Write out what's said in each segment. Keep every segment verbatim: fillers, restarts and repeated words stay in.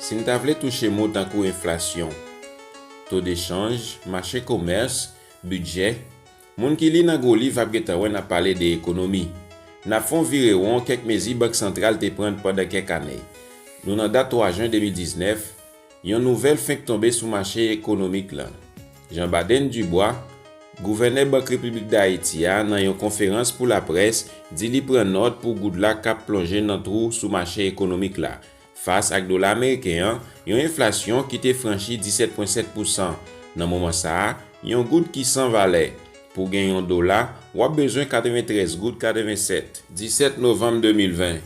Si n ta vle touche mo tankou enflasyon, to de chanj, mache komès, bidjè, moun ki li nan gwo liv ap gentan wè n ap pale de ekonomi. N ap fè yon virewon kèk mezi Bank Santral te pran pandan kèk ane. Nou nan dat twa jen de mil diznèf, yon nouvèl fenk tonbe sou mache ekonomik lan. Jean Baden Dubois, gouvènè Bank Repiblik Dayiti a, nan yon konferans pou laprès, di li pran nòt pou goud la k ap plonje nan twou sou mache ekonomik la. Fas ak dola ameriken an, yon enflasyon ki te franchi disèt pwen sèt pousan. Nan moman sa a, yon goud ki san valè. Pou gen yon dola, w ap bezwen katreventrèz goud katrevensèt. Disèt novanm de mil ven,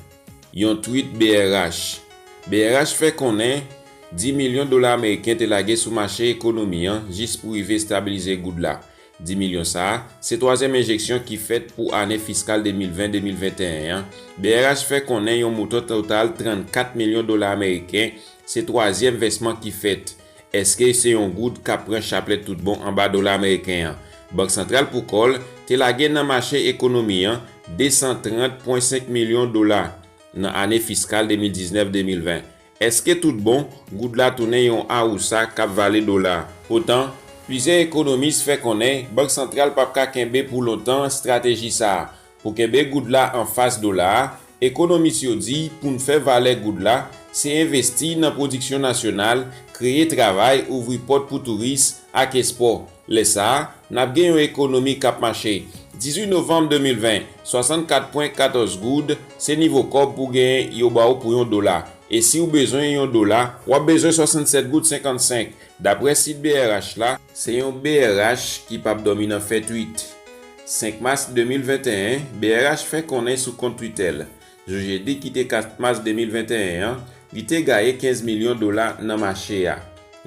yon tweet B R H. B R H fè konnen dis milyon dola ameriken te lage sou mache ekonomi an jis pou rive estabilize goud la. Dis milyon sa a, se twazyèm enjeksyon ki fèt pou ane fiskal de mil ven de mil venteyen an. B R H fè konnen yon montan total trannkat milyon dola ameriken, se twazyèm vèsman ki fèt. Èske se yon goud k ap pran chaplèt tout bon anba dola ameriken an? Bank Santral pou kò l te lage nan mache ekonomi an de san trant pwen senk milyon dola nan ane fiskal de mil diznèf de mil ven. Èske tout bon, goud la tounen yon awousa k ap vale dola? Poutan, plizyè ekonomis fè konnen Bank Santral p ap ka kenbe pou lontan estrateji sa a. Pou kenbe goud la anfas dola a, ekonomis yo di pou n fè valè goud la, se envesti nan pwodiksyon nasyonal, kreye travay, ouvri pòt pou touris ak espò. Lè sa a, n ap gen yon ekonomi k ap mache. Dizuit novanm de mil ven, swasannkat pwen katòz goud, se nivo kòb pou gen yo ba w pou yon dola. E si w bezwen yon dola, w ap bezwen swasannsèt goud senkannsenk. Daprè sit B R H la, se yon B R H ki p ap dòmi nan fè tweet. Senk mas de mil venteyen, B R H fè konnen sou kont Twitter l, jou jedi ki te kat mas de mil venteyen an, li te gaye kenz milyon dola nan mache a.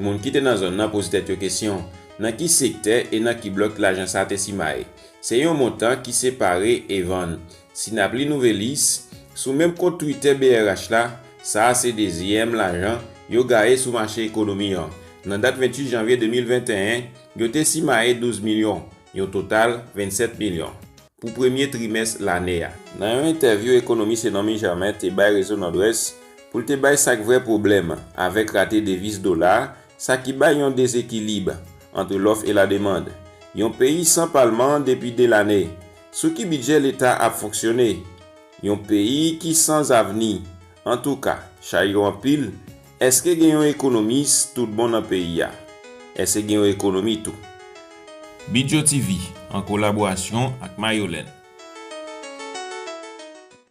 Moun ki te nan zòn nan poze tèt yo kesyon, nan ki sektè e nan ki blòk lajan sa a te simaye? Se yon montan ki separe e vann. Si n ap li Nouvèlis, sou menm kont Twitter B R H la, sa a se dezyèm lajan yo gaye sou mache ekonomi an. Nan dat venntuit janvye de mil venteyen, yo te simaye douz milyon, yon total vennsèt milyon, pou premye trimès lane a. Nan yon entèvyou ekonomis Enormi Germain te bay Rezo Nòdwès pou l te bay sa k vrè pwoblèm avèk rate deviz dola a, sa ki bay yon dezekilib ant lòf e lademann. Yon peyi san palman depi de lane. Sou ki bidjè Leta ap fonksyone? Yon peyi ki san avni. Antouka, chay yo anpil. Èske gen yon ekonomis tout bon nan peyi a? Èske gen yon ekonomi tou? Bidjo T V, an kolaborasyon ak Mayolèn.